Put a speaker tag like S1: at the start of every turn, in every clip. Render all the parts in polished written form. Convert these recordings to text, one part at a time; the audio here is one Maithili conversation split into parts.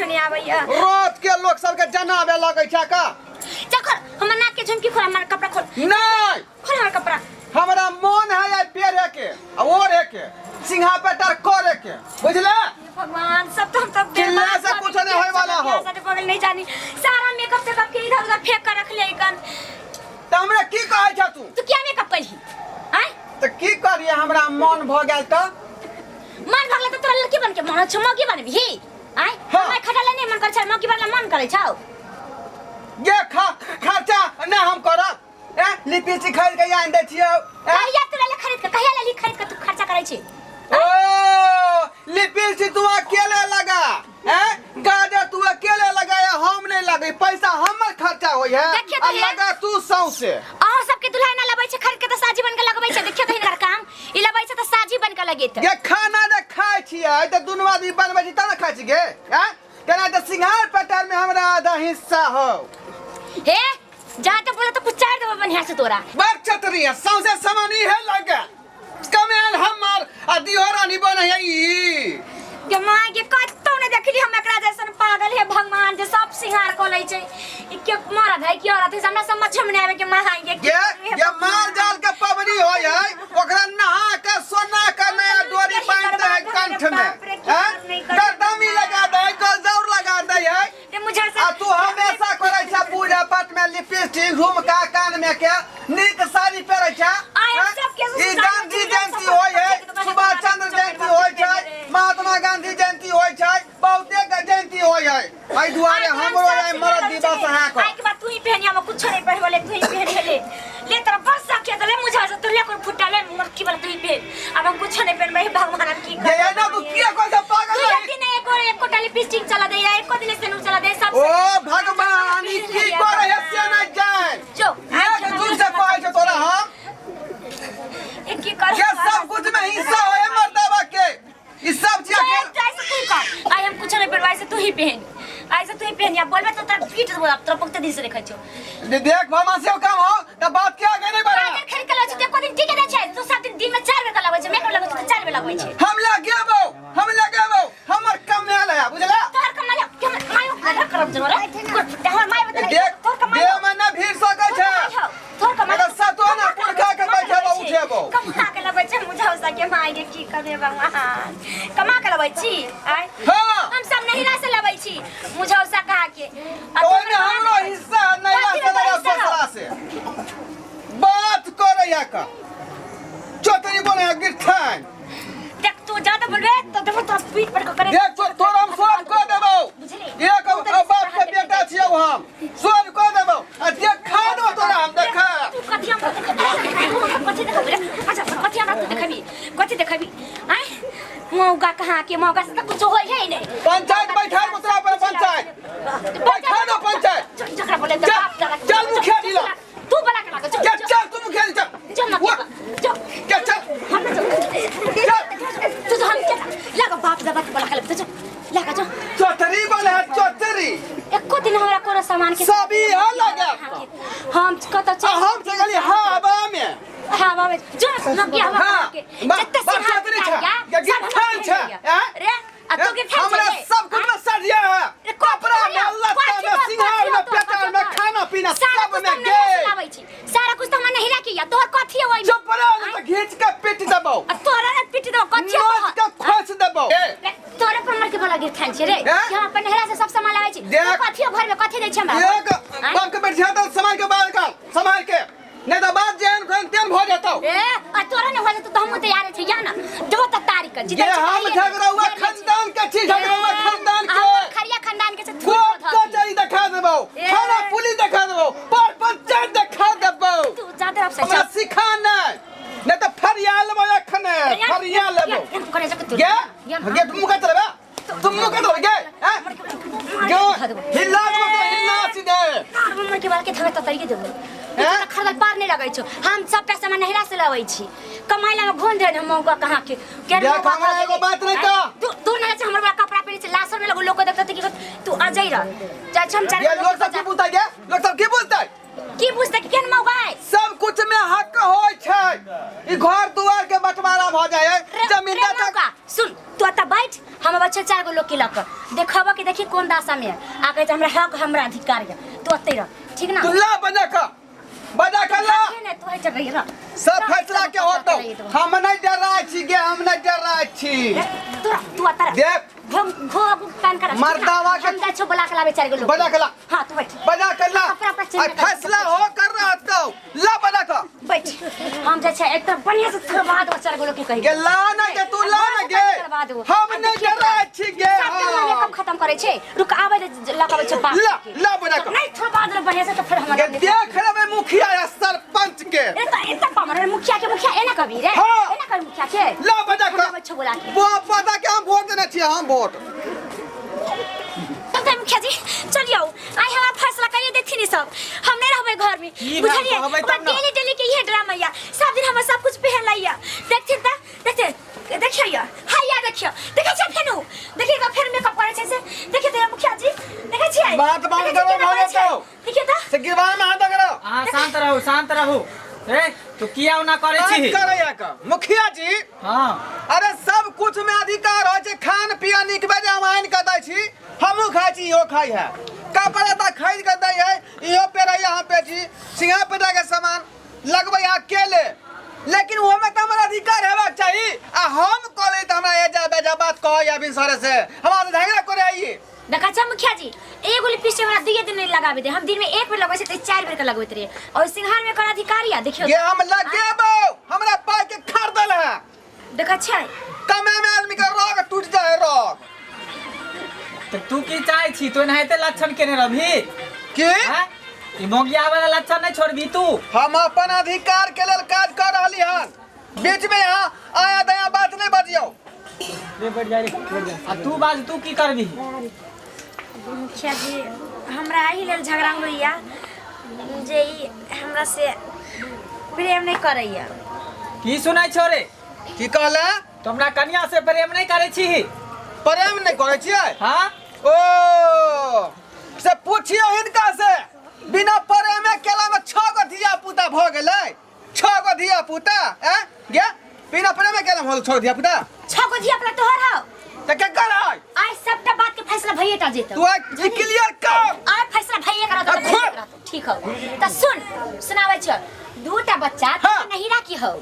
S1: नहीं आबैया।
S2: रात के लोग सबके जनाबे लगै छै का?
S1: चल खोल हमर नाक के झुमकी, खोल हमर कपड़ा, खोल।
S2: नहीं।
S1: खोल हमर कपड़ा।
S2: हमरा मन है आइ पेरे के आ ओढ़े के, सिंहा पेटर करे के, बुझले?
S1: भगवान, सब तो हम सब
S2: चिल्ला से कुछ नहीं होए वाला हो।
S1: साथे बगल नहीं जानी, सारा मेकअप तेकअप के इधर उधर फेंक कर रख ले कन।
S2: त हमरा की कहै छ तू?
S1: तू क्या मेकअप करही आय?
S2: त की करिए, हमरा मन भ गेल त।
S1: मन भगल त तोरा लड़की बन के मन छ, मौगी बनबही आय?
S2: हाँ।
S1: हमरा खटल नहीं मन कर छ, मौगी बनला मन करे छौ।
S2: ये खर्चा नहीं हम करब। ए लिपस्टिक खरीद के आन दै छियौ। ए?
S1: कहिया तोरा ले खरीद के, कहिया ले खरीद के तू खर्चा करै छी?
S2: ओ लिपस्टिक तू अकेले लगा, ए गाजर तू अकेले लगाया, हम नहीं लगे, पैसा हमर खर्चा होय है।
S1: देखिए तो
S2: आ
S1: हे।
S2: लगा तू सौंसे।
S1: अहाँ सबके दुल्हा ना लबै छै खरीद के त साजी बन के लगबै छै। देखियो तो हिनकर काम, ई लबै छै त साजी बन के लगेत।
S2: ये खाना जे खाय छियै त दुनू आदमी बनबै छी तब ने खाय छी गे। ए केना त सिंघार पटार में हमरा आधा हिस्सा हो।
S1: हे जा तो बोला तो कुछ चार देबो बढ़िया से तोरा।
S2: बड़ चतरी है, सौंसे सामान ई है लगा कमेल हमर आ दिहो रानी बन है ई।
S1: गे माय गे, कतौ नहीं देखली हम एकरा जैसन पागल। हे भगवान, जे सब सिंगार क लै छै। ई के मरद है की औरत है, हमरा समझ में नहीं आवे के माय गे।
S2: गे ये माल जाल के पबनी होय है, ओकरा नहा के सोना के नया डोरी बांध दे है कंठ में, हैं गर्दनी लगा दे है, गलजौर लगा दे है।
S1: ते मुझे
S2: आ तू हमेशा करै छ पूजा पाठ में लिपस्टिक झुमका कान में के नीक साड़ी पहिरै छ।
S1: आइ हम
S2: हैं?
S1: सबके
S2: ई
S1: साड़ी
S2: गांधी
S1: पहिरै
S2: जयंती
S1: सब
S2: होय है,
S1: सबके
S2: सुभाष चंद्र जयंती होय छै, महात्मा गांधी जयंती होय छै, बहुते के जयंती होय है। एहि दुआरे हमरो आइ मरद दिवस अहाँ
S1: आइ के बाद तू ही पहनिया में कुछ नहीं पहनबले, तू ही पहन ले ले तोरा बस सके तो ले मुझे से तू ले कोई फुटा ले मक्खी वाला तू ही पहन। अब हम कुछ नहीं पहनबे। भगवान, अब की
S2: ये ना तू किया कोई सब पागल
S1: तू
S2: है?
S1: एक दिन एको एको टा लिपस्टिक चला दे या एको दिन से चला दे सब।
S2: ओ भगवान, ई की करे है से नहीं जान।
S1: जो
S2: एक दूर से कहै छै तोरा हम।
S1: एक की कर
S2: ये सब कुछ में हिस्सा होय मर्दावा के, ई सब चीज
S1: तो
S2: के
S1: ऐसे तू कर। आई हम कुछ नहीं पहनबे, ऐसे तू ही पहन, ऐसे तू ही पहन। या बोलबे तो तोरा पीट देबो, अब तोरा पकते दिन से देखै छौ।
S2: देख भगवान से काम हो त बात क्या आगे नहीं बढ़ा।
S1: गाजर खरीद के लाबै छै त एको दिन टिके दै छै? तू सब दिन दिन में 4 बेर के लगबै छै मेकअप, लगबै छै त 4 बेर लगबै छै।
S2: हम लगेबो, हम लगेबो, हमर कमाल है, बुझला?
S1: तोहर कमाल है, के हमर मायो गधा करब जरो रे गोर फुट्टा, हमर माय बता।
S2: देख,
S1: तोहर कमाल
S2: देह में न भीड़ सकै छै।
S1: तोहर कमाल।
S2: अगर सतो ना पुरखा के बैठेबो उठेबो।
S1: कमा के लबै छै मुझाउ सके माय गे, की करबे भगवान, कमा के लबै छी आय?
S2: हाँ।
S1: हम सब नहिरा से लबै छी मुझाउ सा कहा के। आ
S2: तो ओहिमे
S1: तोहर
S2: हमरो हिस्सा है, नैरा
S1: कथी
S2: से
S1: में
S2: लगा
S1: हिस्सा हौ?
S2: ससुरा से बात करे या का चतरी बोले है गिरथान।
S1: देख, तू ज्यादा बोलबे तो देखो तोरा पीठ पर के करे।
S2: देख तो तोरा हम सब कह देबो।
S1: बुझली?
S2: एक बाप के बेटा छियौ, हम सब कह देबो आ देखा देबो तोरा हम, देखा।
S1: तू कथी हमरा देखबी? तू हमरा कथी देखबी रे? अच्छा, कथी हमरा तू देखबी, कथी देखबी आय? मौका कहाँ के मौका से तो कुछ होय है नहीं।
S2: पंचायत बैठा तोरा पर, पंचायत बैठा दो पंचायत।
S1: चल, जकरा बोले तो
S2: चल,
S1: बाप दादा के
S2: चल मुखिया जी ला।
S1: तू बला के लागे, चल।
S2: चल चल तू मुखिया जी चल।
S1: चल ना।
S2: उठ।
S1: चल।
S2: चल चल।
S1: हम ना चल।
S2: चल।
S1: चल चल, हम चल लगा बाप दादा के बला के लगे, चल लगा चल।
S2: चतरी बोले है चतरी।
S1: एको दिन हमरा कोनो सामान के
S2: सब ई है लगा।
S1: हम कत
S2: आ हम से गेली हवा में।
S1: हवा में जो न के हवा
S2: हाँ,
S1: के
S2: बा-
S1: जते
S2: बा
S1: सिंहार
S2: चतरी
S1: पिटाइया,
S2: छे, ये
S1: सब हमरा
S2: गिट्ठन छे,
S1: पहन लिया।
S2: हैं?
S1: रे आ तू के
S2: हमरा सब कुछ में सरिया है,
S1: रे, कथी
S2: कपड़ा में,
S1: सरिया?
S2: लत्ता
S1: कथी
S2: में,
S1: बा-
S2: सिंगार
S1: कथी
S2: में,
S1: हो तोहर?
S2: पेटार में,
S1: कथी हो?
S2: खाना पीना
S1: सारा
S2: सब
S1: कुछ
S2: में
S1: तो हम नहीं
S2: गे।
S1: लाबै छी, सारा कुछ तो हमरा नहीं राखी या तोहर कथी है ओइमे?
S2: चुप रह, नहीं तो घींच के पीट देबौ।
S1: आ तोरा ने पीट देबो, कथी है
S2: नोच
S1: तोहर?
S2: के खोस देबौ।
S1: रे, तोरे पर मर के भला गिरथान छै रे
S2: हैं?
S1: कि हम अपन नहरा से सब सामान लाबै छी।
S2: देख।
S1: तू कथी हो घर में, कथी दै छै हमरा?
S2: एक
S1: आँय?
S2: बाप के बैठिया तो संभाल के बाहर निकाल, संभाल के, नहीं तो बात जेहन तेहन तेहन भऽ जेतौ।
S1: ए आ तोरा ने हो जेतौ त हमहूँ तैयार छी, या ना देबो त तारीख के
S2: ये हम झगड़ौआ खानदान के छी, झगड़ौआ खानदान के।
S1: हमर खरिया खानदान के छै।
S2: कोर्ट कचहरी देखा देबौ,
S1: ए।
S2: थाना पुलिस देखा देबौ, पर पंचायत देखा देबौ।
S1: तू जादे अफसर
S2: हमरा सिखा नहीं, नहीं तो फरिया लेबौ एखने, फरिया लेबौ।
S1: करे जक तू
S2: गे गे, तुम मुँह चलेबे, तुम मुँह चलेबे गे, हैं गे? हिला देबौ तो हिला सीधे।
S1: मर के बाल के धमे त तरीके देबो।
S2: हैं?
S1: त खरदल पार नहीं लगै छौ। हम सब पैसा में नहिरा से लबै छी, कमाई ला घोन दे हम मौका कहाँ के के।
S2: देख, हमरा एगो बात नहीं कह।
S1: तू तू नहीं छै हमर वाला कपड़ा पहिरे छै, लासर में लगो लोग के देखत कि तू अजय रह जाइ छै। हम चार
S2: ये लोग सब की बुझतै गे, लोग सब की बुझतै?
S1: की बुझतै कि केहन मौका है?
S2: सब कुछ में हक होय छै, ई घर दुआर के बंटवारा भ जाय है,
S1: रे
S2: जमीन
S1: रे मौका सुन, तू अतऽ बैठ, हम अब छै चार गो लोग के लऽ कऽ देखब कि के देखी कोन दशा में है। आ कहै छै हमरा हक हमरा अधिकार है तू ओतै रह ठीक ना
S2: तू ला बजा का बजा के ला
S1: के ने तू है चल रही रह
S2: सब फैसला के होतो हम नहीं डराय छी गे हम नहीं डराय छी
S1: तू रह, तू अतर
S2: देख
S1: घो घो कान कर
S2: मर्दावा के-
S1: हम जाइ छौ बोला के लाबे चारि गो लोग
S2: बजा के ला।
S1: हां तू बैठ
S2: बजा के ला
S1: कपड़ा पर चेंज
S2: आ
S1: कर।
S2: फैसला हो कर रहा तो ला बजा का
S1: बैठ हम जाइ छै एक तरफ बढ़िया से करवा दो चारि गो लोग के कहि
S2: गे ला ना गे तू ला ना गे
S1: करवा दो
S2: हम नहीं डराय छी गे
S1: सबटा
S2: हाँ।
S1: मेकअप खत्म करै छै रुक आबै दे लगाबै छै बाप
S2: ला,
S1: के।
S2: ला बजा के।
S1: नहीं थोड़ा बाद बढ़िया से तो फिर हमरा
S2: गे देख लेबै मुखिया या सरपंच के
S1: ए त एता पामर रे मुखिया के मुखिया एना कभी रे
S2: हाँ।
S1: एना कभी मुखिया के
S2: ला बजा
S1: हम
S2: का
S1: आबै छौ बोला के
S2: वो पता के हम वोट देने छियै हम वोट
S1: तब त मुखिया जी चलियो आइ हमरा फैसला करिए देथिन ई सब हम नहीं रहबै घर में
S3: की बात
S1: बुझलिए
S3: कहबै
S1: ओकरा
S3: तब न।
S1: डेली डेली के इहे ड्रामा या सब दिन हमरा सब कुछ पहन लैया देखथिन त देखते देखियो या हाय या देखियो देखै छियै फेनु देखिए त फेर मेकअप करै छै से देखिए त मुखिया जी देखै छियै
S2: बात बात
S1: देखै छियै
S2: करबै
S1: केना
S2: भऽ
S1: करै छै?
S2: जेतौ।
S1: देखिए त
S2: से गिरवान में हाथ करो
S3: अहाँ शांत रहू शांत रहू ए तू किया ओना करै छी
S2: करैया का मुखिया जी
S3: हाँ
S2: अरे सब कुछ में अधिकार होइ छै खान पियन नीक बेजा हम आनि कऽ दै छी हमहूँ खाइ छी इहो खाइ है कपड़ा तऽ खरीद कऽ दै है इहो पेरैया हम पे छी सिंघा पेटा के सामान लगबै है अकेले लेकिन ओहोमे तऽ हमर अधिकार हेबाक चाही आ हम कहले तऽ हमरा एजा बेजा बात कहै बिन सरे से हमरा से झगड़ा करे आई
S1: देखा छा मुखिया जी एगो लिपस्टिक हमरा दुइये दिन नहीं लगाबे दे हम दिन में एक बेर लगबै छै त चारि बेर के लगबैत रहिए और सिंघार में कर अधिकारी आ देखियो
S2: ये हम लगेबो हमरा पाइ के खरीदल है
S1: देखा छै
S2: कमे में आदमी के रोग टूट जाए रोग
S3: तऽ तू की चाहै छी तू एनाहिते लक्षण केने रहबही
S2: की
S3: हैं? ई मोगिया वाला लक्षण नहीं छोड़बी तू
S2: हम अपन अधिकार के लेल काज कर रहली हन बीच में यहाँ आया दया बात नहीं बजियो
S3: रे बैठ जा रे बैठ जा आ तू बाज तू की करबी
S1: मुखिया जी हमरा एहि लेल झगड़ा होइया जे ई हमरा से प्रेम नहीं करैया
S3: की सुनै छौ रे
S2: की कहले
S3: तो हमरा कन्या से प्रेम नहीं करै छी
S2: प्रेम नहीं करै छियै
S3: हाँ
S2: ओ से पूछियो हिनका से बिना प्रेमे केला में छह गो धिया पुता भऽ गेलै छह गो धिया पुता हैं गे बिना प्रेमे केला में होल छह गो धिया पुता
S1: छह गो धिया पुता तोहर हौ
S2: तऽ केकर है
S1: आइ सबटा बात के फैसला भइए टा जेतौ
S2: तू आइ क्लियर कर
S1: आइ फैसला भइए करत
S2: आ, खोल।
S1: ठीक हौ त सुन सुनाबै छियौ दूटा बच्चा
S2: हाँ।
S1: नहिरा की हौ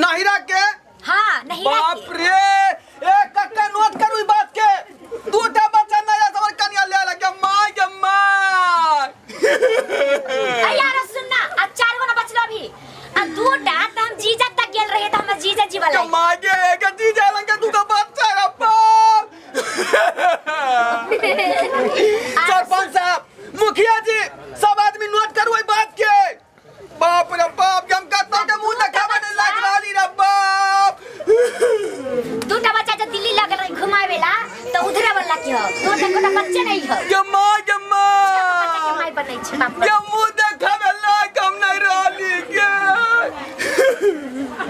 S2: नहिरा के
S1: हाँ नहिरा
S2: बाप
S1: के
S2: रे ए कक्का नोट करू ई बात के दूटा बच्चा नहिरा से हमर कनिया ले लगे माय गे my
S1: अरे यार सुन ना आ चार गो ना बचलो अभी आ दूटा त हम जीजा तक गेल रहिए त हमर जीजा जी वाला
S2: के माय गे के जीजा लगे दूटा बच्चा रे बाप सरपंच साहब मुखिया जी सब आदमी नोट करू ई बात के बाप रे बाप के हम कतौ के मुंह देखाबे नहीं लाग रहली रे बाप
S1: दूटा बच्चा जब दिल्ली लगल रही घुमावे ला त उधरे वाला की हो दूटा गोटा बच्चे नहीं हो
S2: गे माय गे
S1: बच्चा के
S2: my
S1: my बनै छै बाप
S2: गे मुंह देखाबे लायक हम नहीं रहली गे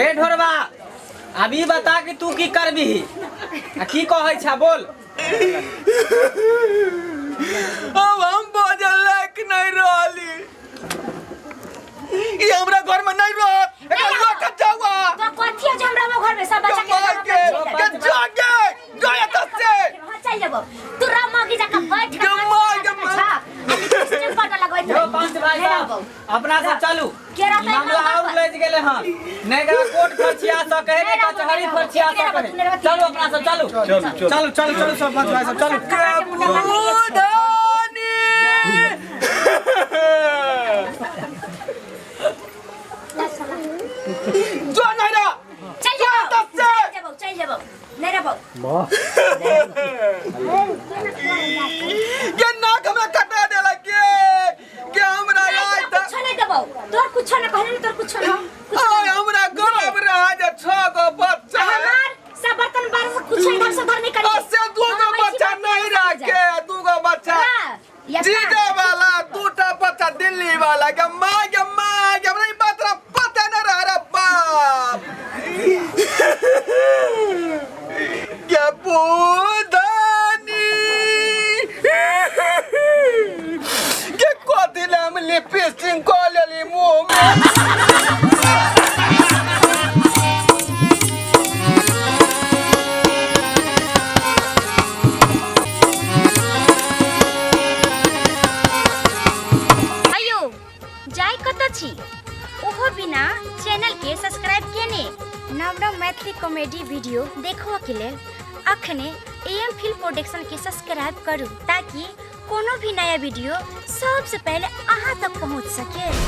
S3: रे ढोरबा अभी बता कि तू की करबी आ की कहै छा बोल
S2: अब हम बाजल लायक नहीं रहली ई हमरा घर में नहीं रहत एकरा
S1: नहीं
S2: लऽ के जाऊ अहाँ।
S1: तो कथी हो जे हमरा वो घर में सब बच्चा के
S2: के माय के के जागे जाए एतऽ से
S1: हां चल जेबो तू राम मौगी जाके बैठ
S2: गे माय गे my.
S3: यो पंच भाई साहब अपना सब चलू
S1: के रहतै
S3: मामला
S1: हमरा
S3: और
S1: पर?
S3: लज गेले हन नहीं गया कोर्ट फरछिया सके है
S1: नहीं
S3: नहीं कचहरी
S1: रहबो,
S3: फरछिया
S1: नहीं रहबो,
S3: सके
S1: नहीं रहबो,
S3: है चलू अपना सब चलू
S4: चलू, चलू।
S3: चलू चलू चलू सब पंच भाई साहब चलू
S2: बुधानी जो नहीं रह
S1: चल जेबो
S2: एतऽ से।
S1: चल जेबो चल जेबो नहीं रहबो
S2: ये नाक हमरा कटा देलक के के हमरा
S1: नहीं,
S2: लायक
S1: तोरा कुछो नहीं देबो तोर कुछो ना कहले ना तोर कुछो ना कुछो
S2: आय
S1: ना।
S2: हमरा गरब रहा जे छह गो बच्चा है।
S1: हमार सब बर्तन बार से कुछो इधर से उधर नहीं करी
S2: से दू गो बच्चा नहीं रखे दू गो बच्चा जीजा वाला दूटा बच्चा दिल्ली वाला के माँ के माँ के हमरा ई बात रा पता न रहा रे बाप के बुधानी के कथी ले हम लिपस्टिक कऽ लेली मुँह में
S1: कतऽ छी? ओहो बिना चैनल के सब्सक्राइब केने नव नव मैथिली कॉमेडी वीडियो देखबऽ के लेल अखने एम फिल्म प्रोडक्शन के सब्सक्राइब करू ताकि कोनो भी नया वीडियो सबसे पहले अहाँ तक पहुँच सके।